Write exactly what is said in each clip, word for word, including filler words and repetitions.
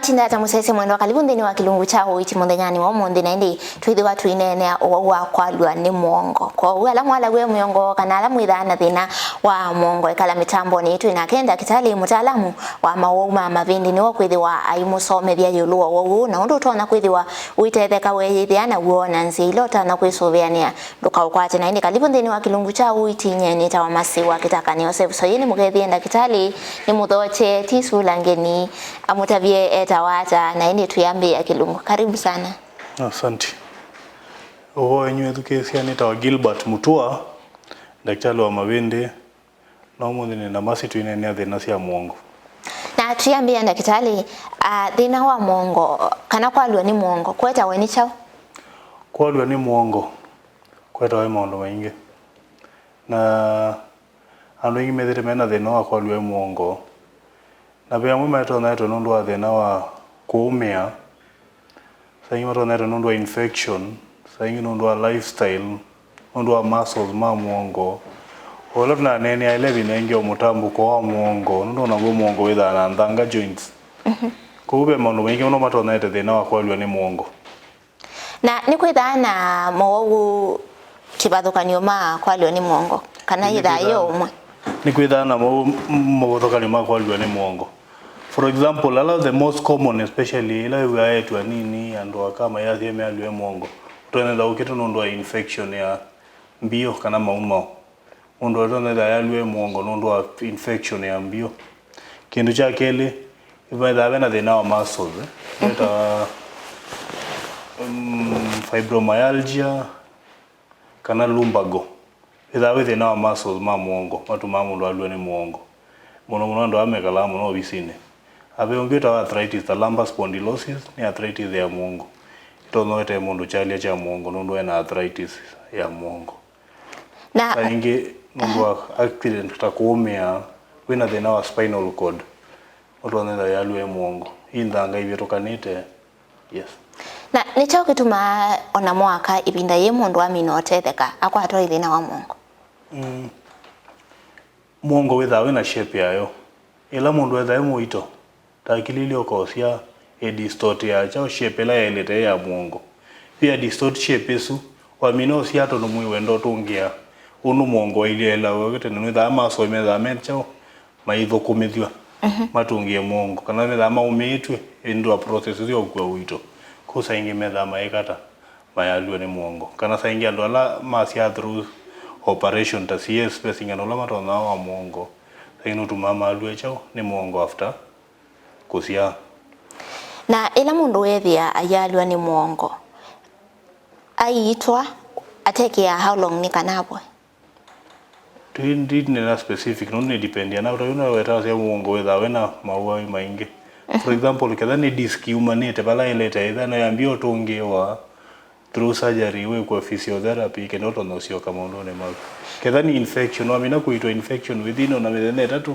Tinda ata mũsyaĩĩsya mwendwa, kalivu nthĩnĩ wa kĩlungu kya ũiiti mũthenyanĩ wa ũmũnthĩ, na ĩndĩ twĩthĩwa tũineenea ũwau wa kwalw'a nĩ mũongo. Kwoou ala mwalaw'a mwĩongo kana ala mwĩthaa na thĩna wa mũongo, ĩkala mĩtambonĩ. Twĩ nake ndakĩtalĩ mũtaalamu wa mawau ma mavĩndĩ, nĩwe kwĩthĩwa aimũsomethya ĩũlũ wa ũwau ũũ na ũndũ ũtonya kwĩthĩwa ũitetheka weeyĩthĩa naw'o, na nzĩa ila ũtonya kwĩsũvĩanĩa ndũkaũkwate. Na ĩndĩ kalivu nthĩnĩ wa kĩlungu kya ũiiti. Nyie nĩtawa Masi wa Kĩtaka. Nĩ Joseph Soyĩ nĩmũkethie ndakĩtalĩ, nĩmũthokye, ti sula ngeni, amũtavye etawa ata, na ĩndĩ tũyambĩĩa kĩlungu. Karibu sana. Asante. Ũvoo wenyu ethukĩĩsya, nĩtawa Gilbert Mutua, ndakĩtalĩ wa mavĩndĩ, na ũmũnthĩ nĩ na Masi twĩneenea thĩna sya mũongo. Na tũyambĩĩa ndakĩtalĩ, ah, thĩna wa mũongo, kana kwalw'a nĩ mũongo, kwetawe nĩ kyaũ? Kwalw'a nĩ mũongo kwetawe maũndũ maingĩ, na andũ aingĩ methĩĩtwe mena thĩna wa kwalw'a nĩ mũongo, na ve amwe matonya ĩtwe nũndũ wa thĩna wa kũũmĩa. Saa ingĩ matonya ĩtwe nũndũ wa infection, saa ingĩ nũndũ wa lifestyle, nũndũ wa muscles ma mũongo. O ũla tũnaneenea ĩla ĩvinda ĩngĩ, o mũtambũko wa mũongo, nũndũ o naw'o mũongo wĩthaa na nthanga, joints. Mhm. Kwoou ve maũndũ maingĩ mũno matonya ĩte thĩna wa kwalw'a nĩ mũongo. Na nĩkwĩthaa na mowau kĩvathũkany'o ma kwalw'a nĩ mũongo, kana yĩthaa yĩ o ũmwe? Nĩkwĩthaa na mo-, movothokany'o ma kwalw'a nĩ mũongo. For example, ala the most common, especially ĩla wĩw'aa eĩtu anini, andũ aka mayasya mealw'a nĩ mũongo, ũtonya ĩtha ũkĩte nũndũ wa infection ya mbio kana maumao. Mũndũ ũtonya ĩtha ayalw'a nĩ mũongo nũndũ wa infection ya mbio. Kĩndũ kya kelĩ, ĩthaa vena thĩna wa muscles, eh, wĩtawa, um, fibromyalgia, kana lumbago. Wĩthaa wĩ thĩna wa muscles ma mũongo matumaa mũndũ alw'a nĩ mũongo. Mũno mũno andũ aa mekalaa mũno ovisinĩ. Ve ũngĩ wĩtawa arthritis, ta lumbar spondylosis, nĩ arthritis ya mũongo. Ĩtonya ũetee mũndũ kyalya kya mũongo nũndũ ena arthritis ya mũongo. Na saa ingĩ nũndũ wa accident, ta kũũmĩa, wĩna thĩna wa spinal cord, ũtonya ĩtha yalw'a nĩ mũongo. Ii nthanga ivĩtũkanĩte. Yes. Na nĩ kyaũ kĩtumaa o na mũaka ĩvinda yĩĩ mũndũ amina ũtetheka, akwatwa ĩ thĩna wa mũongo? Mm. Mũongo wĩthaa wĩna shape yayo. Ĩla mũndũ ethaa e mũito, ta akililye ũkosya, ĩ distort ya kyaũ, shape ĩla yaĩlĩte ya mũongo. Yu ya distort shape ĩsu, wamina ũsyaa tondũ mwĩĩ wenda ũtũngĩa ũndũ mũongo wailye ĩla wewe tene, nĩwĩthaa muscle methaa me kyaũ, maithũkũmĩthw'a, mhm, matũngĩe mũongo, kana methaa maũmĩĩtw'e ĩndĩ wa process ũsu ya ũkua ũito. Kwoou saa ingĩ methaa maĩkata mayalw'a nĩ mũongo. Kana saa ingĩ andũ ala masyaa through operation ta C S, ve saa ingĩ andũ ala matonyaa wa mũongo, saa ingĩ nũtumaa malw'e kyaũ nĩ mũongo after kũsyaa. Na ĩla mũndũ weethĩa ayalw'a nĩ mũongo, aiitwa, atekĩaa how long nĩ kana avwe? Tũi-, ndinena specific, nũndũ nĩ depend na ũtavyo na weta asya mũongo wĩthaa wĩna mawau maingĩ. For example, ketha nĩ disc yumanĩte vala ĩlete ĩtha no yambie ũtũngĩĩwa through surgery, wĩkwe physiotherapy, kenda ũtonya ũsyoka maũndũnĩ maku. Ketha nĩ infection, wamina kũitwa infection within ona mĩthenya ĩtatũ,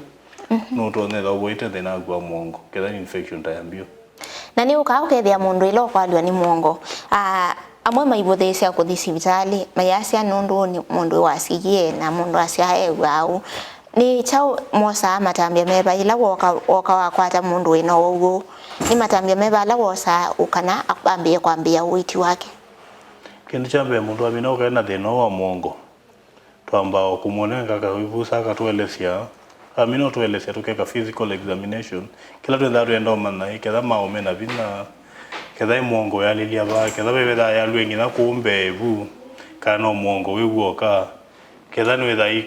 mhm, nũtonya ĩtha ũvoite thĩna waku wa mũongo, ketha nĩ infection ta ya mbio. Na nĩ ũkaa ũkethĩa mũndũ ĩla ũkwalw'a nĩ mũongo, ah, amwe maivũthĩĩsya kũthi sivitalĩ, mayasya nũndũ nĩ mũndũ wasyiie na mũndũ asya ew'aa ũu. Nĩ kyaũ mosaa matambya meva ĩla woka, woka wakwata mũndũ wĩna ũwau ũũ? Nĩ matambya meva ala wosaa ũ kana ambĩĩe kwambĩĩa ũiiti wake? Kĩndũ kya mbee, mũndũ amina ũkae na thĩna ũũ wa mũongo, twambaa o kũmũnenga kawĩvusa akatũelesya. Amina ũtũelesya tũkeka physical examination. Kĩla twĩthaa twenda ũmanya ĩ, ketha maũme na vinya, ketha ĩ mũongo yalĩlya va, ketha vevethĩaa yalw'e nginya kũũ mbee vu, kana no mũongo wĩ w'oka, ketha nĩwĩthaa ĩ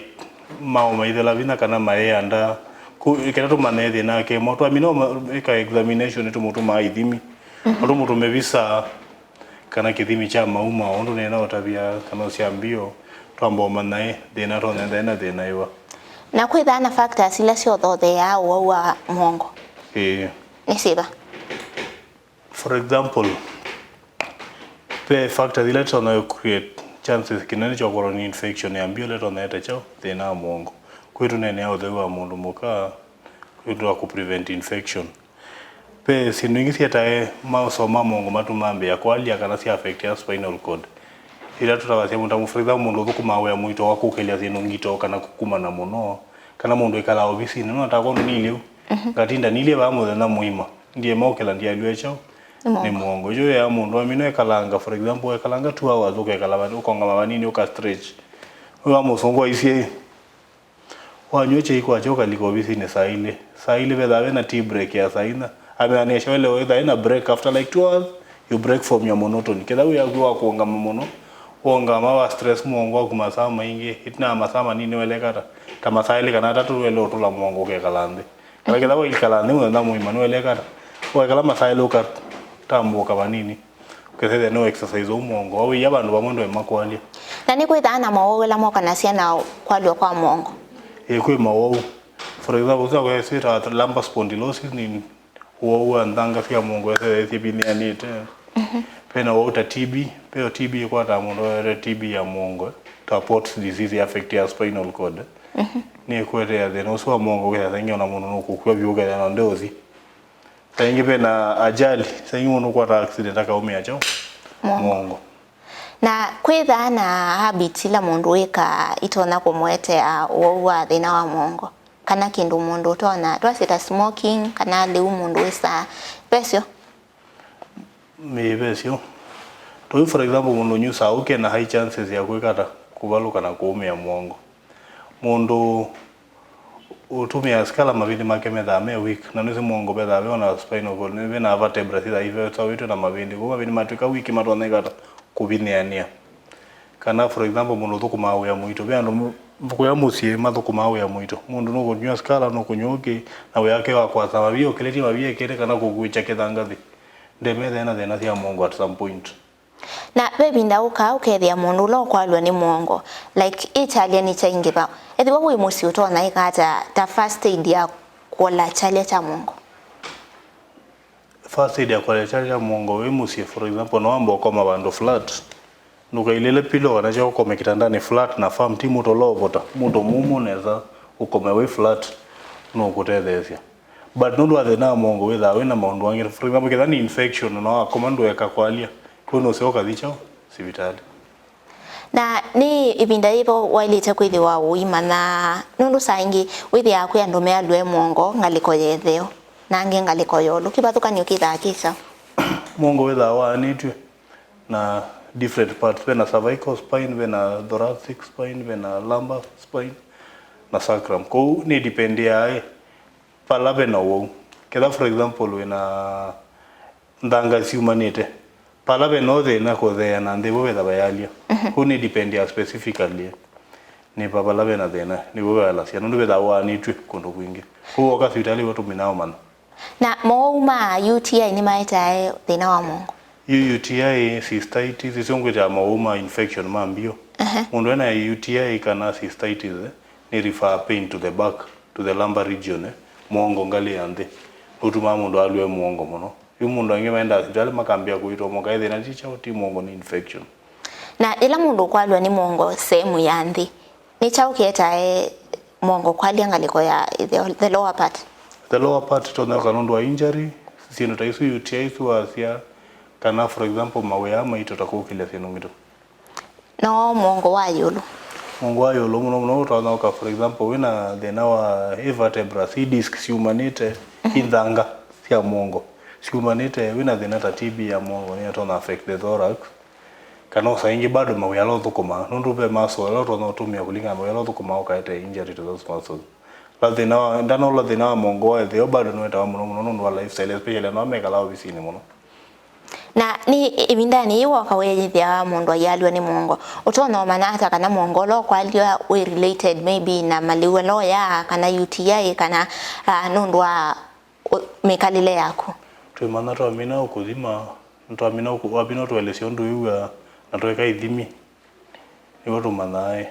maũme ithela vinya kana mayĩanda. Kũ-, ketha tũmanye thĩna wake mo, twamina ũma-, ĩka examination nĩtũmũtũmaa ithimi. Mhm. No tũmũtũme visa, kana kĩthimi kya maumao, ũndũ nĩna ũtavya kana ũsya mbio, twamba ũmanya ĩ thĩna tonyenda ena thĩna ĩva. Na kwĩthaa na factors ila syothotheaa ũwau wa mũongo? Ĩĩ. Nĩ syĩva? For example, ve factors ila itonya create chances kĩnene kya ũkorwo nĩ infection ya mbio ĩla ĩtonya ĩte kyaũ thĩna wa mũongo. Kwĩ tũneenea ũtheu wa mũndũ mũka, kwĩ twa kũ prevent infection. Ve syĩndũ ingĩ syetae maũsoo ma mũongo matumaa mbĩa kwalya kana sya affect ya spinal cord. Ila tũtavasya mũtamu, for example, mũndũ ũthũkũmaa wĩa mũito wa kũkĩlya syĩndũ ngito kana kũkumana mũno, kana mũndũ ĩkalaa ovisinĩ, nona ta kwondũ nilye ũu, mhm, ngatinda nilye vaa mũthenya mũima. Ndiema ũkĩla ndialw'e kyaũ? Nĩ mũongo. Nĩ mũongo. Ĩyo ya mũndũ amina ekalanga, for example, ekalanga two hours ũkekala vani, ũkongama vanini ũka stretch. Ũyũ wa mũsũngũ aisye, wanyw'a kyai kwakya ũkalika ovisinĩ saa ilĩ. Saa ilĩ vethaa ve na tea break ya saa inya. Ameanisha wele wethaa na break after like two hours, you break from your monotony. Ketha wĩ yaku wa kũũngama mũno, wongama wa stress mũongo waku masaa maingĩ, ĩtina ya masaa manini welekata, ta masaa elĩ kana atatũ wele ũtũla mũongo ũkekala nthĩ. Kana ketha waikala nthĩ mũthenya mũima nĩwelekata, ũkekala masaa elĩ ũkatambũũka vanini. Ũkethethya no exercise ũu mũongo wawĩia vandũ vamwe ndwe makwalya. Na nĩ kwĩthaa na mawau ala mokanasya na kwalw'a kwa mũongo? Ĩĩ, kwĩ mawau. For example, ũsu akwĩsĩta lumbar spondylosis nĩ ũwau wa nthanga sya mũongo ethethya syĩvinĩanĩte. Vena ũwau ta T B, veo T B ĩkwataa mũndũ wete T B ya mũongo, ta Pott's disease ya affect ya spinal cord. Nĩ ĩkũetea thĩna ũsu wa mũongo ũkethĩa saingĩ ona mũndũ nũkũkw'a vyũ ũkethĩa na ndeũthi. Saingĩ vena ajali, saingĩ mũndũ ũkwata accident akaũmĩa kyaũ? Mũongo. Mũongo. Na kwĩthaa na habit ila mũndũ wĩkaa itonya kũmũetea ũwau wa thĩna wa mũongo, kana kĩndũ mũndũ ũtonya, twasye ta smoking, kana lĩu mũndũ wĩsaa, vesyo? Ĩĩ, vesyo. Tũi, for example, mũndũ ũnyusaa ũkĩ ena high chances ya kwĩka ata? Kũvalũka na kũũmĩa mũongo. Mũndũ ũtũmĩaa sikala, mavĩndĩ make methaa me weak, na nĩsĩ mũongo vethaa ve ona spinal cord, nĩ ve na vertebra syĩthaa ivetawĩtwe na mavĩndĩ, kwoou mavĩndĩ matw'ĩka weak matonya ĩkata kũvinyĩanĩa. Kana, for example, mũndũ ũthũkũmaa wĩa mũito, ve andũ m-, kũya mũsyĩ mathũkũmaa wĩa mũito, mũndũ nũkũnywa sikala, nũkũnywa ũkĩ, na wĩa wake wa kwasa mavia ũkĩlĩtye mavia ĩkĩte kana kũkuĩkya kĩthangathĩ, ndemethĩa na thĩna sya mũongo at some point. Na ve ĩvinda ũkaa ũkethĩa mũndũ ũla ũkwalw'a nĩ mũongo, like, ĩ kyalya nĩkyaingĩva. Ethĩwa wĩ mũsyĩ ũtonya ĩka ata ta first aid ya kũola kyalya kya mũongo? First aid ya kũola kyalya kya mũongo wĩ mũsyĩ, for example, no wambe ũkoma vandũ flat. Ndũkailĩle pillow kana kyaũ, ũkome kĩtandanĩ flat na firm, ti mũto ũla ũvota, mũto mũmũ nesa, ũkome wĩ flat, nũkũtetheesya. But nũndũ wa thĩna wa mũongo wĩthaa wĩna maũndũ angĩ, for example, ketha nĩ infection, na wakoma ndũeka kwalya, kĩu nũseo ũkathi kyaũ? Sivitalĩ. Na nĩ ĩvinda yĩva waĩlĩte kwĩthĩwa ũimanya? Nũndũ saa ingĩ wĩthĩaa kwĩ andũ mealw'e mũongo ngalĩko ya ĩtheo, na angĩ ngalĩko ya ĩũlũ. Kĩvathũkany'o kĩthaa kĩ kyaũ? Mũongo wĩthaa waanĩtw'e na different parts. Ve na cervical spine, ve na thoracic spine, ve na lumbar spine, na sacrum. Kwoou nĩ dipendiaa vala ve na ũwau. Ketha, for example, wĩ na nthanga syumanĩte, vala ve na thĩna kũtheea na nthĩ vo vetha vayalya. Kwoou nĩ dipendiaa specifically nĩ va vala ve na thĩna, nĩvo vayalasya, nũndũ vethaa waanĩtw'e kũndũ kwingĩ. Kwoou woka sivitalĩ vo tũminaa ũmanya. Na mowau ma U T I nĩmaetae thĩna wa mũongo? Yu U T I, cystitis, isu ngwĩtaa mowau ma infection ma mbio. Ehe. Mũndũ ena U T I kana cystitis, eh, nĩ refer pain to the back, to the lumbar region, eh, mũongo, ngalĩ ya nthĩ. Nũtumaa mũndũ alw'e mũongo mũno. Yu mũndũ angĩ maendaa sivitalĩ makambĩa kũitwa moka ethĩna ti kyaũ, ti mũongo, nĩ infection. Na yĩla mũndũ ũkwalw'a nĩ mũongo sehemu ya nthĩ, nĩ kyaũ kĩetae mũongo kwalya ngalĩko ya the, the lower part? The lower part ĩtonya ũka nũndũ wa injury, syĩndũ ta isu, U T I isu wasya, kana, for example, mawĩa maito ta kũkĩlya syĩndũ ngito. No mũongo wa ĩũlũ? Mũongo wa ĩũlũ mũno mũno ũtonya ũka, for example, wĩna thĩna wa ĩ vertebra, ĩ disc syumanĩte, ĩ nthanga sya mũongo syumanĩte, wĩna thĩna ta T B ya mũongo, nĩyatonya affect the thorax. Kana o saa ingĩ bado mawĩa ala ũthũkũmaa, nũndũ ve muscle ala ũtonya ũtũmĩa kũlingana na mawĩa ala ũthũkũmaa ũkaete injury to those muscles. La thĩna wa, ndanola thĩna wa mũongo wa ĩtheo bado nĩwetawa mũno mũno nũndũ wa lifestyle, especially andũ ala mekalaa ovisinĩ mũno. Na nĩ ĩvindanĩ yĩu woka wĩyĩthĩa mũndũ ayalw'a nĩ mũongo, ũtonya ũmanya ata kana mũongo ũla ũkwalw'a wĩ related maybe na malĩu ala ũyaa, kana U T I, kana, ah, nũndũ wa ũ-, mĩkalĩle yaku? Twĩmanya twamina ũkũthima, twamina ũkũ-, wamina ũtũelesya ũndũ wĩw'aa, na tweka ithimi, nĩw'o tũmanyaa, ĩ,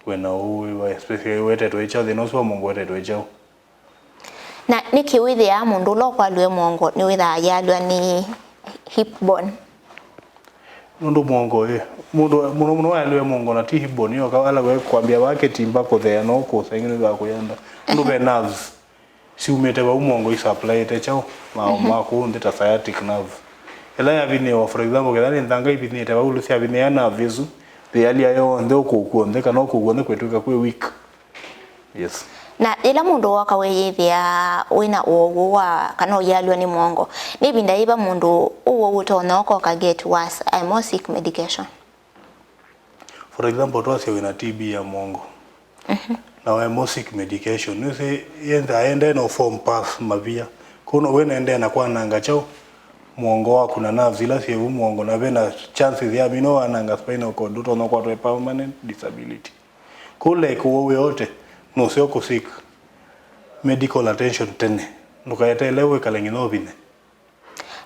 wĩna ũu wĩva, especially wetetwe ĩ kyaũ, thĩna ũsu wa mũongo wetetwe ĩ kyaũ. Na nĩkĩ wĩthĩaa mũndũ ũla ũkwalw'e mũongo nĩwĩthaa ayalw'a nĩ hip bone? Nũndũ mũongo, ĩ, mũndũ mũno mũno wayalw'e mũongo na ti hip bone yoka, ala we kwambĩa vaa kĩtimba kũtheea no kũsa ĩngĩ nĩwĩthaa kũyenda. Nũndũ ve nerves syumĩte vau mũongo isupplaĩte kyaũ? Mao ma kũu nthĩ ta sciatic nerve. Ĩla yavinĩĩwa, for example, ketha nĩ nthanga ivinĩĩte vau ĩũlũ syavinĩĩa nerve ĩsu, yĩalya yonthe ũkũũ kw'onthe kana ũkũũ kw'onthe kwĩtw'ĩka kwĩ weak. Yes. Na yĩla mũndũ woka wĩyĩthĩa wĩna ũwau wa kana ũyalw'a nĩ mũongo, nĩ ĩvinda yĩva mũndũ ũwau ũtonya ũkoka get worse, aemo seek medication? For example, twasya wĩna T B ya mũongo, na waemo seek medication, nĩwĩsĩ yenda aendee no form pass mavia. Kwoou no wĩnaendee na kwananga kyaũ? Mũongo waku na nerves ila syĩ vu mũongo, na vena chances ya mino wananga spinal cord, ũtonya kwatwa permanent disability. Kũu like ũwau wĩ ote, nũseo kũ seek medical attention tene. Ndũkaeteele wĩkale nginya ũvithe.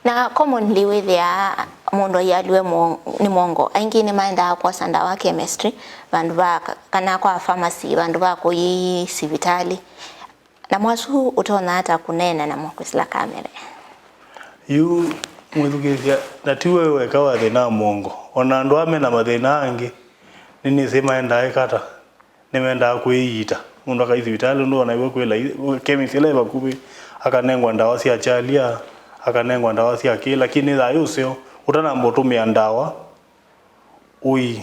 Na commonly wĩthĩaa mũndũ aialw'e mo-, nĩ mũongo, aingĩ nĩmaendaa kwosa ndawa chemistry, vandũ va ka-, kana kwa pharmacy, vandũ va kũi sivitalĩ. Na mwasu ũtonya ata kũneena namo kwĩsĩla kamera? Yu mwĩthukĩĩsya, na ti we weka wa thĩna wa mũongo. O na andũ aa me na mathĩna angĩ, nĩnĩsĩ maendaa ĩkata, nĩmendaa kwĩiita. Mũndũ akai sivitalĩ, ũndũ ona iwe kwĩ lai-, chemist ĩla ĩ vakuvĩ, akanengwa ndawa sya kyalia, akanengwa ndawa sya kĩ, lakini thayũ ũseo, ũtanamba ũtũmĩa ndawa, ũi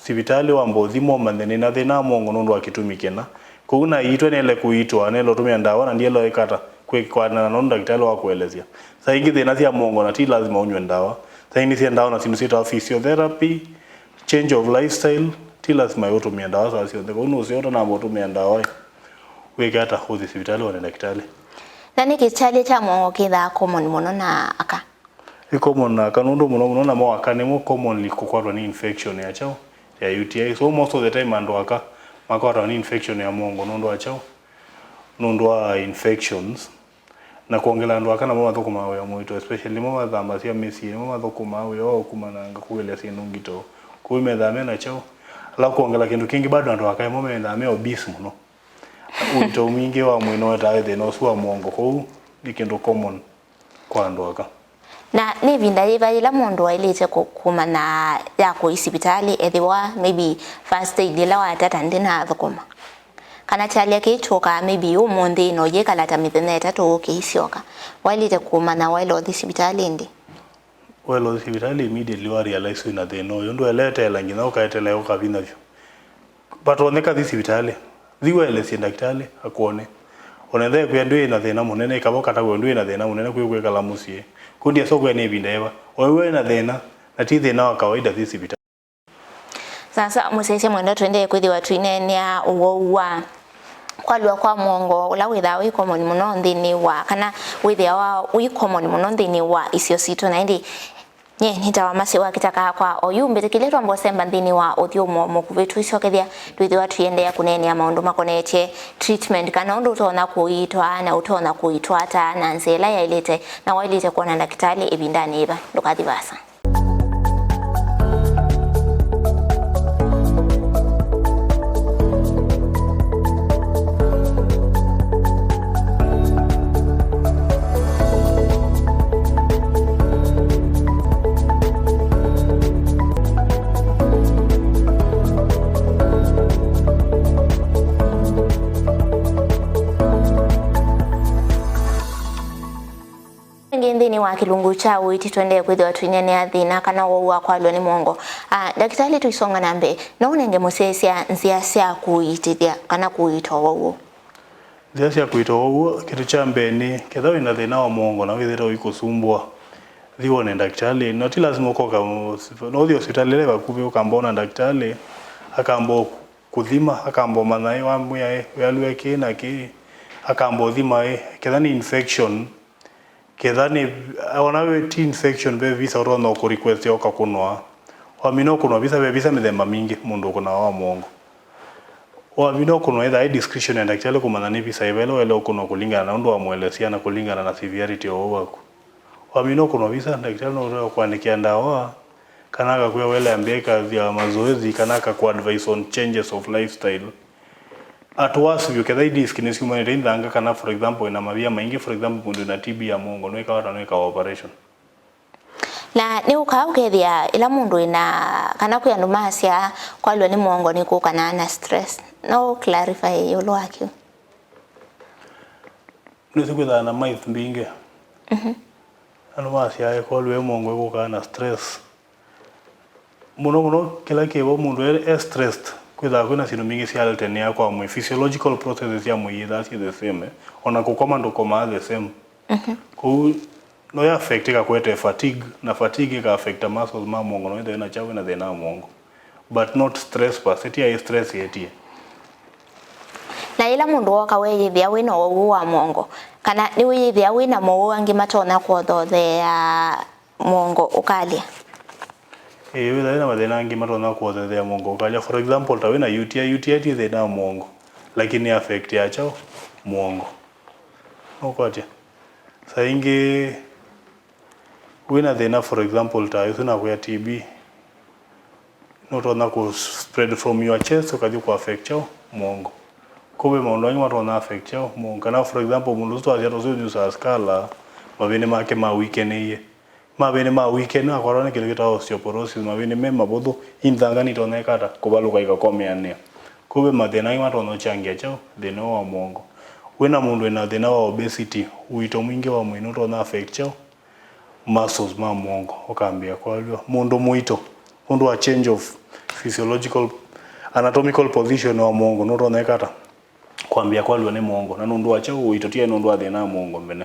sivitalĩ wamba ũthimwa ũmanye nĩna thĩna wa mũongo nũndũ wa kĩtumi kĩna. Kwoou naiitwe nĩele kũiitwa, nĩele ũtũmĩa ndawa na ndiele ĩkata kwĩkwana na nũndũ ndakĩtalĩ wakũelesya. Saa ingĩ thĩna sya mũongo na ti lasima ũnyw'e ndawa. Saa ingĩ nĩsyendaa na syĩndũ syĩtawa physiotherapy, change of lifestyle, ti lasima ũtũmĩe ndawa saa syonthe. Kwoou nũseo ũtanamba ũtũmĩa ndawa wĩke ata ũthi sivitalĩ wone ndakĩtalĩ. Na nĩkĩ kyalya kya mũongo kĩthaa common mũno na aka? Ĩ common na aka nũndũ mũno mũno namo aka nĩmo commonly kũkwatwa nĩ infection ya kyaũ? Ya U T I. So most of the time andũ aka makwatwa nĩ infection ya mũongo nũndũ wa kyaũ? Nũndũ wa infections. Na kwongela andũ aka namo mathũkũmaa wĩa mũito, especially nĩmo mathambasya mĩsyĩ, nĩmo mathũkũmaa wĩa wa ũkumananga kũĩlya syĩndũ ngito. Kwoou methaa me na kyaũ? Ala kwongela kĩndũ kĩngĩ bado andũ aka ĩmo methaa me obese mũno. Ũito mwingĩ wa mwĩĩ nũetaa thĩna ũsu wa mũongo, kwoou nĩ kĩndũ common kwa andũ aka. Na nĩ ĩvinda yĩva yĩla mũndũ aĩlĩte kũ-, kũmanya ya kũi sivitalĩ, ethĩwa maybe first aid ĩla watata ndĩnathũkũma? Kana kyalya kĩĩ kyũkaa maybe ũmũnthĩ na ũyĩkala ta mĩthenya ĩtatũ ũkĩisyoka? Waĩlĩte kũmanya waĩle ũthi sivitalĩ ĩndĩ? Waĩle ũthi sivitalĩ immediately wa realize wĩna thĩna ũyũ. Ndũeleteela nginya ũkaetelea ũkavinya vyũ. Vatonyeka thi sivitalĩ. Thi waelesye ndakĩtalĩ akwone. Ona ethĩwa ekwĩa ndwĩ na thĩna mũnene, ĩkava ũkatavw'a ndwĩ na thĩna mũnene kwĩ kwĩkala mũsyĩ. Kũu ndiasya ũkwĩa nĩ ĩvinda yĩva. O ĩw'e wĩna thĩna, na ti thĩna wa kawaida, thi sivitalĩ. Sasa, mũsyaĩĩsya mwendwa, tũendee kwĩthĩwa tũineenea ũwau wa kwalw'a kwa mũongo, ũla wĩthaa wĩ common mũno nthĩnĩ wa, kana wĩthĩawa wĩ common mũno nthĩnĩ wa isio sitũ. Na ĩndĩ nyie nĩtawa Mercy wa Kĩtaka kwa oyu, mbĩtĩkĩlye twambe ũsemba nthĩnĩ wa ũthyũmũo mũkuvĩ. Tũisyokethya, twĩthĩwa tũiendeea kũneenea maũndũ makonetye treatment, kana ũndũ ũtonya kũiitwa na ũtonya kũitwata na nzĩa ĩla yaĩlĩte, na waĩlĩte kwona ndakĩtalĩ ĩvindanĩ yĩva. Ndũkathi vaasa. Ĩngĩ nthĩnĩ wa kĩlungu kya ũiiti, tũendee kwĩthĩwa tũineenea thĩna kana ũwau wa kwalw'a nĩ mũongo. Ah, ndakĩtalĩ, tũisonga na mbee, no ũnenge mũsyaĩĩsya nzĩa sya kũiitĩthya kana kũiita ũwau ũũ? Nzĩa sya kũiita ũwau ũũ, kĩndũ kya mbee nĩ, ketha wĩ na thĩna wa mũongo na wĩthĩĩtwe ũikũsumbũa, thi wone ndakĩtalĩ. Na ti lasima ũkoka, no ũthi osivitalĩ ĩla ĩ vakuvĩ, ũkamba ona ndakĩtalĩ, akamba kũthima, akamba ũmanya ĩ, wamwĩa ĩ, wĩalw'e kĩĩ na kĩĩ, akamba ũthima ĩ, ketha nĩ infection, ketha nĩ, ona ve ti infection, ve visa ũtonya kũ request ũkakũnwa. Wamina ũkũnwa visa, ve visa mĩthemba mingĩ mũndũ ũkũnawa wa mũongo. Wamina ũkũnwa, ĩthaa ĩ discretion ya ndakĩtalĩ kũmanya nĩ visa yĩva ĩla waĩle ũkũnwa kũlingana na ũndũ wamũelesya na kũlingana na severity ya ũwau waku. Wamina ũkũnwa visa, ndakĩtalĩ no ũtonya kũandĩkĩa ndawa, kana akakwĩa waĩle ambĩa ĩkathya mazoezi, kana akakũ advise on changes of lifestyle. At worst vyũ, ketha i disc nĩsyumanĩte i nthanga, kana for example wĩna mavia maingĩ, for example mũndũ wĩna T B ya mũongo, nĩwĩkawa ta nĩwĩkawa operation. Na nĩũkaa ũkethĩa ĩla mũndũ wĩna, kana kwĩ andũ maasya kwalw'a nĩ mũongo nĩkũkanaa na stress. No clarify ĩũlũ wa kĩu? Nĩsĩ kwĩthaa na myth mbingĩ. Mhm. Andũ masyaa ĩkolwe mũongo ĩkũkaa na stress. Mũno mũno kĩla kĩvo mũndũ e, e stressed, Kwĩthaa kwĩna syĩndũ mbingĩ sya alternĩa kwa mwĩĩ, physiological processes sya mwĩĩ yĩthaa syĩ the same, eh. Ona kũkoma ndũkomaa the same. Kwoou no ya affect ĩkakwete fatigue, na fatigue ĩka affect muscles ma mũongo, no wĩthĩwe na kyaũ wĩna thĩna wa mũongo. But not stress per se, ti aĩ stress ĩtie. Na yĩla mũndũ woka weeyĩthĩa wĩna ũwau wa mũongo, kana nĩwĩyĩthĩa wĩna mowau angĩ matonya kũothothea mũongo ũkalya? Ĩĩ, wĩthĩa wĩna mathĩna angĩ matonya kũothothea mũongo ũkalya. For example, ta wĩna U T I, U T I ti thĩna wa mũongo, lakini affect ya kyaũ? Mũongo. Nũkwatya? Saa ingĩ wĩna thĩna, for example, ta ũsu nakwĩa T B, nũtonya kũ spread from your chest ũkathi kũ affect kyaũ? Mũongo. Kwoou ve maũndũ angĩ matonya affect kyaũ? Mũongo. Kana for example, mũndũ ũsu twasya ta ũsu ũnyusaa sikala, mavĩndĩ make ma weakenĩie. Mavĩndĩ ma weaken, akwatwa nĩ kĩndũ kĩtawa osteoporosis, mavĩndĩ me mavũthũ, inthanga nitonya ĩkata kũvalũka ikakomeanĩa. Kwoou ve mathĩna angĩ matonya ũkyangĩa kyaũ? Thĩna ũũ wa mũongo. Wĩna mũndũ wĩna thĩna wa obesity, ũito mwingĩ wa mwĩĩ nũtonya affect kyaũ? Muscles ma mũongo ũkambĩĩa kwalw'a. Mũndũ mũito, nũndũ wa change of physiological, anatomical position wa mũongo nũtonya ĩkata? Kwambĩĩa kwalw'a nĩ mũongo. Na nũndũ wa kyaũ? Ũito ti aĩ nũndũ wa thĩna wa mũongo mbene.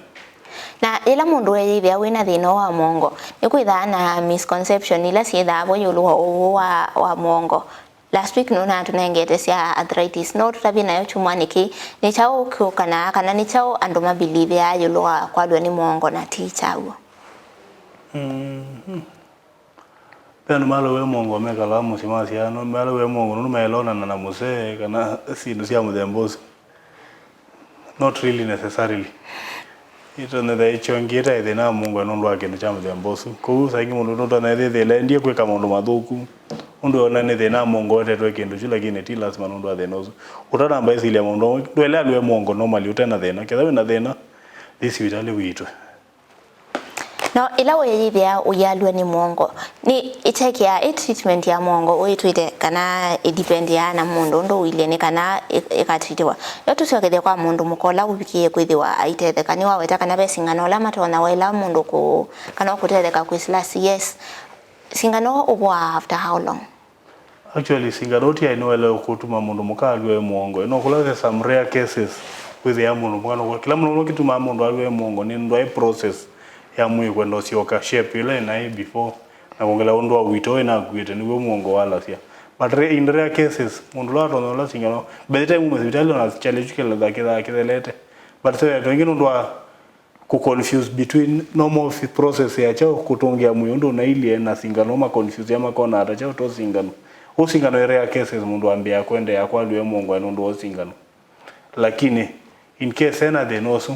Na yĩla mũndũ weeyĩthĩa wĩna thĩna ũũ wa mũongo, nĩkwĩthaa na misconception ila syĩthaa vo ĩũlũ wa ũwau wa, wa mũongo. Last week nũnatũnengete sya arthritis, no tũtavye nayo kyumwanĩ kĩĩ, nĩ kyaũ kĩũkanaa, kana nĩ kyaũ andũ mabilivĩaa ĩũlũ wa kwalw'a nĩ mũongo na ti kyaw'o? Mhm. Ve andũ malawĩe mũongo mekalaa mũsyĩ masyaa, no malawĩe mũongo nũndũ maĩle onana na mũsee kana syĩndũ sya mũthemba ũsu. Not really necessarily. Ĩtonyethĩa ĩkyongie ĩtaĩ thĩna wa mũongo nũndũ wa kĩndũ kya mũthemba ũsu. Kwoou saa ingĩ mũndũ nũtonya ĩthĩthĩla endie kwĩka maũndũ mathũku, ũndũ ona nĩ thĩna wa mũongo wetetwe kĩndũ kyu, lakini ti lasima nũndũ wa thĩna ũsu. Ũtanamba ĩsilya maũndũ amwe, ndwaĩle alwĩe mũongo normally ũte na thĩna. Ketha wĩ na thĩna, thi sivitalĩ wĩtwe. No ĩla weeyĩthĩa ũyalw'a nĩ mũongo, nĩ ĩtekĩaa ĩ treatment ya mũongo ũĩtw'ĩte kana ĩdipendiaa na mũndũ ũndũ ũilye nĩ kana ĩ-, ĩkatritiwa? Yo tũsyokethye kwa mũndũ mũka ũla ũvikĩĩe kwĩthĩwa aitetheka. Nĩwaweta kana ve singano ũla matonya waĩla mũndũ kũ-, kana ũkũtetheka kwĩsĩla, yes, singano ũvoaa after how long? Actually, singano ti aĩ nĩwaĩle kũtuma mũndũ mũka alw'e mũongo. No kũla ve some rare cases wĩthĩa mũndũ mũka nũkwa. Kĩla mũno kĩtumaa mũndũ alw'e mũongo nĩ ndwaĩ process ya mwĩĩ kwenda ũsyoka shape ĩla ĩnaĩ before, na kwongela ũndũ wa ũito ĩnakuĩte, nĩw'o mũongo walasya. But re-, in rare cases, mũndũ ũla watonya ũla singano, by the time ume sivitalĩ ona kyalĩ kyu kĩletha kĩthaa kĩthelete. But se andũ aingĩ nũndũ wa kũ confuse between normal fi-, process ya kyaũ kũtũngĩa mwĩĩ ũndũ ũnailye na singano, ma confuse ya makona ata kyaũ to singano. Ũu singano ĩ rare cases mũndũ ambĩĩa kwendeea kwalw'e mũongo nũndũ wa singano. Lakini in case ena thĩna ũsu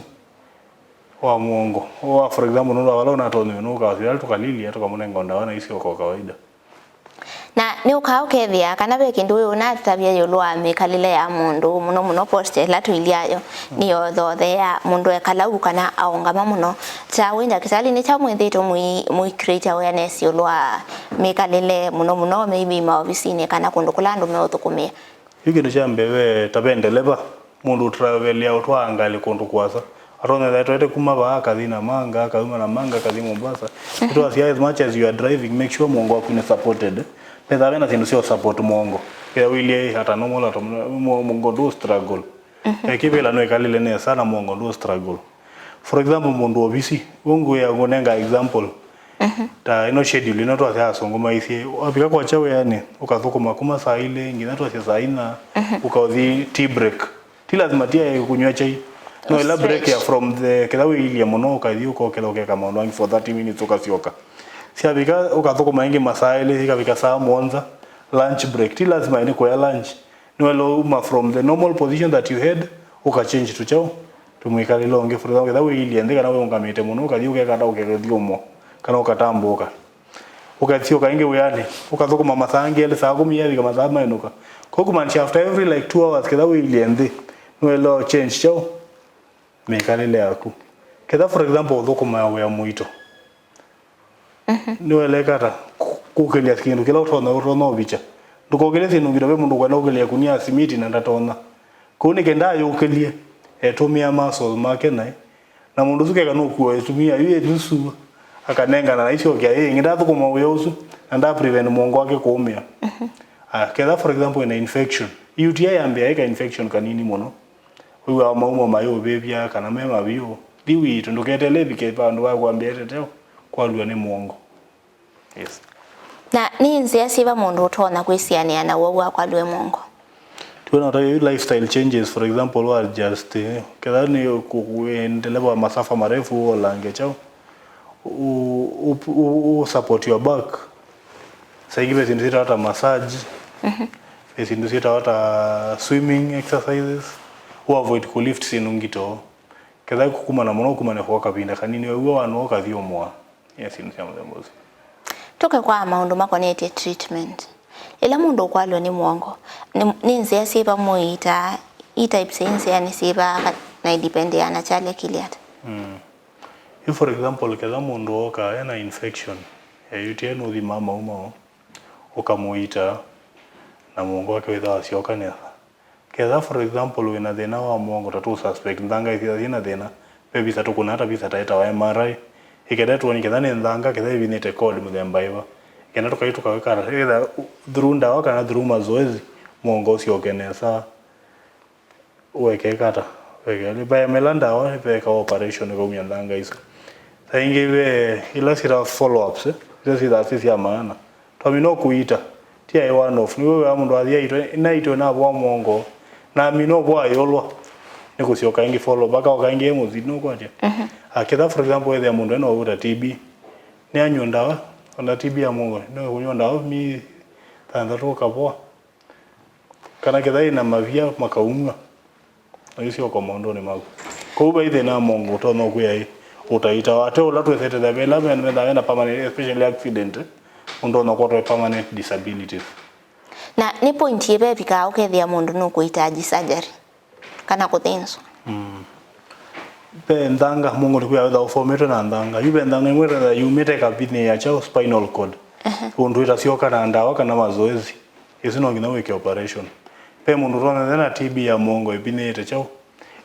wa mũongo, wa, for example, nũndũ wa vala ũnatonyiwe nũka hospital tũkalilya tũkamũnenga ndawa na isyoka o kawaida. Na nĩũkaa ũkethĩa kana ve kĩndũ wĩ ũnatũtavya ĩũlũ wa mĩkalĩle ya mũndũ, mũno mũno posture ĩla tũilyayo, nĩyothotheea mũndũ ekala u kana aũngama mũno. Ta wĩ ndakĩtalĩ, nĩ kyaũ mwĩthĩĩtwe mũi-, mũi create awareness ĩũlũ wa mĩkalĩle, mũno mũno maybe maovisinĩ kana kũndũ kũla andũ meũthũkũmĩa? Yu kĩndũ kya mbee, ve ta ve ndeleva, mũndũ ũtravelea ũtwaa ngalĩ kũndũ kũasa. Atonya ethĩwa etwaĩte kuma vaa akathi Namanga, akauma Namanga akathi Mombasa. Nĩtwasya, as much as you are driving, make sure mũongo waku nĩ supported. Vethaa vena syĩndũ sya support mũongo. Ethĩwa wĩilye at a normal, at a, mũ-, mũongo ndũ struggle. Eh, kĩvĩla no ĩkalĩle nesa na mũongo ndũ struggle. For example, mũndũ ovisi, ũngũĩa ngũnenga example. Ta ĩno schedule ĩno twasya asũngũ maisye, wavika kwakya wĩanĩ, ũkathũkũma kuma saa ilĩ nginya twasya saa inya, ũkaũthi tea break. Ti lazima ti aĩ kũnyw'a kyai. No ĩla break ya from the, ketha wĩilye mũno, ũkathi ũkokela ũkeka maũndũ angĩ for thirty minutes ũkasyoka. Syavika ũkathũkũma ĩngĩ masaa elĩ, ikavika saa mũonza, lunch break. Ti lazima nĩ kũya lunch. Nĩwaĩle uma from the normal position that you had, ũka change to kyaũ? To mwĩkalĩle ũngĩ. For example, ketha wĩilye nthĩ kana wĩũngamĩte mũno, ũkathi ũkekata ũkeka ũthyũmũo, kana ũkatambũũka. Ũkasyoka ĩngĩ wĩanĩ, ũkathũkũma masaa angĩ elĩ, saa kũmi yavika masaa mainũka. Kwoou kumaanisha after every, like, two hours, ketha wĩilye nthĩ, nĩwaĩle change kyaũ? Mĩkalĩle yaku. Ketha, for example, ũthũkũmaa wĩa mũito, nĩwaĩle ata kũ-, kũkĩlya kĩndũ kĩla ũtonya, ũtonya ũvikya. Ndũkokĩlye syĩndũ ngito, ve mũndũ ũkwenda ũkĩlya ĩkunia ya simiti na ndatonya. Kwoou nĩ kenda ayũkĩlye, etũmĩa muscles make naĩ. Na mũndũ ũsu keka nũkua ĩtumia yu ĩtusu, akanengana na isyokea ĩ ĩngĩ, ndathũkũma wĩa ũsu, na nda prevent mũongo wake kũũmĩa. Ah, ketha, for example, wĩna infection. U T I yambĩĩa ĩka infection kanini mũno. Wĩw'aa maumo mayũvĩvya kana me mavyũ. Thi witũ, ndũketele ĩvike vandũ va kwambĩa ĩteteo kwalw'a nĩ mũongo. Yes. Na nĩ nzĩa syĩva mũndũ ũtonya kwĩsianĩa na ũwau wa kwalw'a nĩ mũongo? Twĩna ũtavya yu lifestyle changes, for example, wa adjust, eh, ketha nĩ kũ- kũ- ndeleva wa masafa marefu ũlange chao, u- u- u- u support your back. Saingi ve syĩndũ syĩtawa ta massage, ve syĩndũ syĩtawa ta swimming exercises, u avoid ku lift syĩndũ ngito. Ketha kũkumana mũno, ũkumane kwa kavinda kanini, wew'a wanũa ũkathyũmũa. Yes, syĩndũ sya mũthemba ũsu. Tũke kwa maũndũ makonetye treatment. Ĩla mũndũ ũkwalw'a nĩ mũongo, nĩ, nĩ nzĩa syĩva mũiitaa? I types sya nzĩa nĩ syĩva, na idipendeaa na kyalekile ata? Mm. Yu, for example, ketha mũndũ ooka ena infection ya U T I, nũthimaa maumao, ũkamũita, na mũongo wake wĩthawa syoka nesa. Ketha, for example, wĩna thĩna wa mũongo, ta tũ suspect nthanga ĩthĩwa yĩna thĩna, ve visa tũkũnaa, ta visa ta ĩtawa M R I, ĩkenda tuone ketha nĩ nthanga, ketha ĩvinĩte code mũthemba ĩva. Ĩkenda tũkai tũkawĩka ata, either through ndawa kana through mazoezi, mũongo ũsyoke nesa. Wekeka ata? Wekeka. Vaemela ndawa, veka operation ĩkaumya nthanga isu. Saa ingĩ ve ila syĩtawa follow ups, eh, ila syĩthaa syĩ sya maana. Twamina ũkũita, ti aĩ one off. Nĩw'o wĩa mũndũ athi aitwe, naitwe navoa mũongo, namina ũvo ayũlwa, nĩ kũsyoka ĩngĩ follow, vaka oka ĩngĩ e mũthi, nũkwatya? Aketha, for example, ethĩa mũndũ ena ũwau ta T B, nĩanywa ndawa, ona T B ya mũongo, nĩkũnywa ndawa mi thanthatũ ũkavoa. Kana ketha ĩna mavia makaumw'a. Na yu syoko maũndũnĩ maku. Kwoou vai thĩna wa mũongo ũtonya ũkwĩa ĩ, ũtaitawa. Ate ũla twĩsete thĩ, ĩla methaa mena permanent, especially accident, mũndũ ũtonya kwatwa permanent disabilities. Na nĩ point yĩva ĩvikaa ũkethĩa mũndũ nũkũhitaji surgery kana kũthĩnzwa? Mm. Ve nthanga, mũongo nĩkwĩa wĩthaa ũfometwe na nthanga. Yu ve nthanga ĩmwe ĩtethĩa yumĩte kavinĩ ya kyaũ, spinal cord. Ũndũ ĩtasyoka na ndawa kana mazoezi. Ĩsu no nginya wĩke operation. Ve mũndũ ũtonya ethĩa na T B ya mũongo ĩvinĩĩte kyaũ,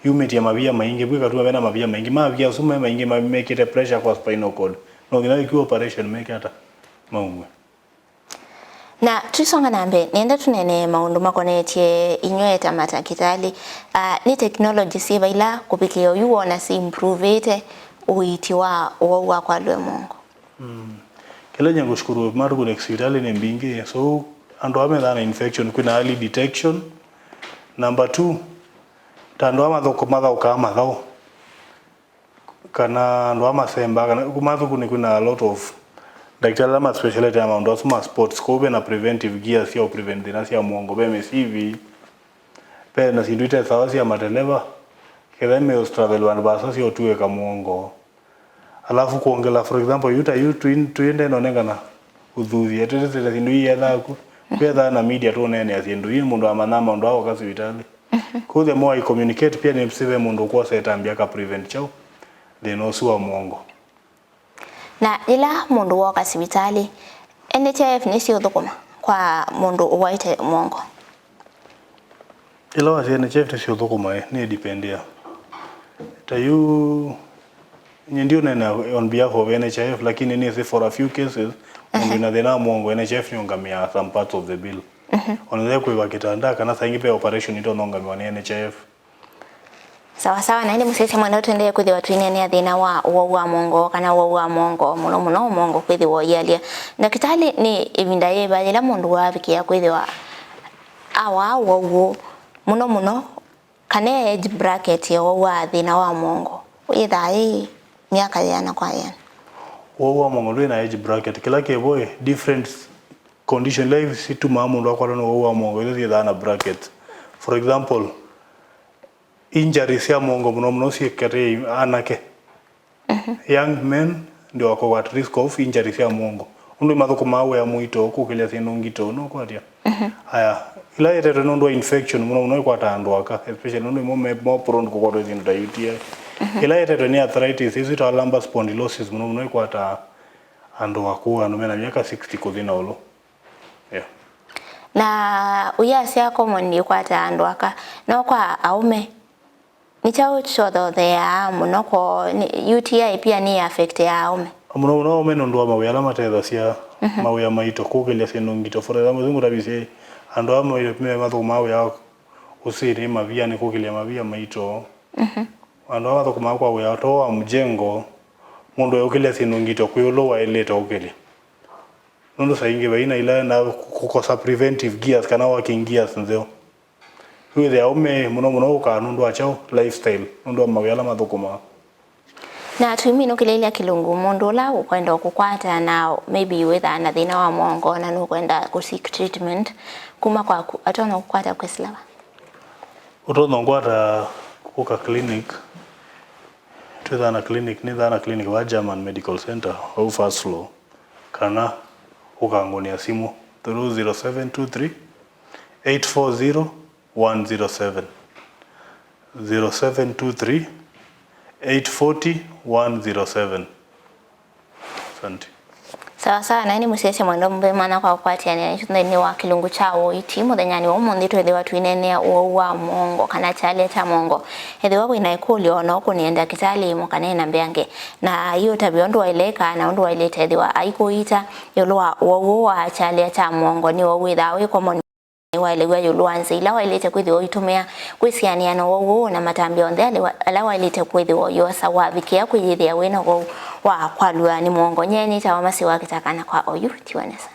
yumĩtye mavia maingĩ, vu ĩkatuma vena mavia maingĩ. Mavia asu me maingĩ ma- mekĩte pressure kwa spinal cord. No nginya wĩkiwe operation meke ata? Maumw'e. Na tũisonga na mbee, nĩenda tũneenee maũndũ makonetye inyw'ĩ ta matakĩtalĩ. Ah, nĩ technology syĩva ila kũvikĩa oyu woona si improvĩte ũiiti wa ũwau wa kwalw'a nĩ mũongo? Mm. Kĩla nye ngũshukuru, matukũ nĩ sivitalĩ nĩ mbingĩ, so andũ aa methaa na infection, kwĩna early detection. Number two, ta andũ aa mathũkũ- mathaũkaa mathaũ, kana andũ aa masembaa, kana matukũ nĩ kwĩna a lot of ndakĩtalĩ ala ma speciality ya maũndũ asu ma sports, kwoou vena preventive gear sya prevent thĩna sya mũongo, ve mĩsivi, ve na syĩndũ ite sawa sya mateleva, ketha meũstravel vandũ vaasa sya ũtuĩka mũongo. Alafu kwongela, for example, yu ta yu tũi- tũiendee nonengana ũthuthya, tũtĩsĩte syĩndũ ii ethaa ku, kwĩethaa na media tũneenea syĩndũ ii, mũndũ amanyaa maũndũ aa oka sivitalĩ. Kwoou the more I communicate, pia nĩsĩ ve mũndũ ũkwosa ĩtambya aka prevent kyaũ, thĩna ũsu wa mũongo. Na yĩla mũndũ wooka sivitalĩ, N H I F nĩsyĩũthũkũma kwa mũndũ ũwaĩte mũongo? Ĩla wasya N H I F nĩsyĩũthũkũma, ĩ, nĩ dependea. Ta yu, nye ndiũneenea on behalf of N H I F, lakini nĩsĩ for a few cases, mũndũ wĩna thĩna wa mũongo, N H I F nĩũngamĩaa some parts of the bill. Ona ethĩwa kwĩva kĩtanda, kana saa ingĩ ve operation itonya ũngamĩwa nĩ N H I F. Sawa sawa, na ĩndĩ mũsyaĩĩsya mwendwa, tũendee kwĩthĩwa tũineenea thĩna wa ũwau wa mũongo, kana ũwau wa mũongo, mũno mũno mũongo kwĩthĩwa ũialya. Ndakĩtalĩ, nĩ ĩvinda yĩva yĩla mũndũ wavikĩa kwĩthĩwa awaa ũwau ũũ, mũno mũno, kana age bracket ya ũwau wa thĩna wa mũongo yĩthaa yĩ myaka yĩana kwa yĩana? Ũwau wa mũongo ndwĩ na age bracket. Kĩla kĩvo ĩ, different condition ila situmaa mũndũ akwatwa nĩ ũwau wa mũongo, ila syĩthaa na bracket. For example, injuries sya mũongo mũno mũno syĩ katĩ anake. Young men ndio wako at risk of injuries sya mũongo. Ũndũ mathũkũmaa wĩa mũito, kũkĩlya syĩndũ ngito, nũkwatya? Aya, ila yetetwe nũndũ wa infection mũno mũno ĩkwataa andũ aka, especially nũndũ ĩmo me more prone kũkwatwa syĩndũ ta U T I. Ila yetetwe nĩ arthritis, ĩsu ĩtawa lumbar spondylosis, mũno mũno ĩkwataa andũ akũũ, andũ mena myaka sixty kũthi na ũlũ. Yeah. Na ũyasya common ĩkwataa andũ aka, no kwa aũme? Nĩ kyaũ kyothotheaa mũno kwoo? Nĩ, U T I pia nĩ affectĩaa aũme? Mũno mũno aũme nũndũ wa mawĩa ala matethasya, mawĩa maito, kũkĩlya syĩndũ ngito. For example, ĩsu ngũtavisye Andũ aa me, me mathũkũmaa wĩa ũsĩnĩ, mavianĩ, kũkĩlya mavia maito. Mhm. Andũ aa mathũkũmaa kwa wĩa too wa mjengo, mũndũ eũkĩlya syĩndũ ngito kwĩ ũla waĩlĩte ũkĩlya. Nũndũ saa ingĩ vaina ila na kũkosa preventive gears kana working gears nzeo. Wĩthĩa ũme mũno mũno ũkaa nũndũ wa kyaũ? Lifestyle, nũndũ wa mawĩa ala mathũkũmaa. Na tũiminũkĩlĩlya kĩlungu, mũndũ ũla ũkwenda kũkwata na maybe wĩthaa na thĩna wa mũongo na nũkwenda kũ seek treatment, kuma kwaku, atonya kũkwata kwĩsĩla va? Ũtonya kũkwata kũka clinic. Twĩthaa na clinic, nĩthaa na clinic wa German Medical Center, au first floor, kana ũkangũnĩa simũ through zero seven two three, eight four zero, one zero seven, zero seven two three, eight forty, one zero seven. Asante. Sawa sawa, na nĩ mũsyaĩĩsya mwendwa mũvea mwanya kwa kũkwatĩanĩa naitũ nthĩnĩ wa kĩlungu kya ũiiti. Mũthenyanĩ wa ũmũnthĩ twĩthĩwa twĩneenea ũwau wa mũongo kana kyalya kya mũongo. Ethĩwa wĩ na ĩkũlyo, no ũkũnĩe ndakĩtalĩ mũkanee na mbeange. Na yu ũtavya ũndũ waĩle ĩkaa na ũndũ waĩlĩte ethĩwa aikũiita ĩũlũ wa ũwau ũũ wa kyalya kya mũongo. Nĩ ũwau wĩthaa wĩ common. Nĩwaelew'a ĩũlũ wa nzĩa ila waĩlĩte kwĩthĩwa ũitũmĩa kwĩsianĩa na ũwau ũũ na matambya onthe ale-, ala waĩlĩte kwĩthĩwa ũyosa wavikĩa kwĩyĩthĩa wĩ na ũwau wa kwalw'a nĩ mũongo. Nyie nĩtawa Masi wa Kĩtaka na kwa oyu tiwa nesa.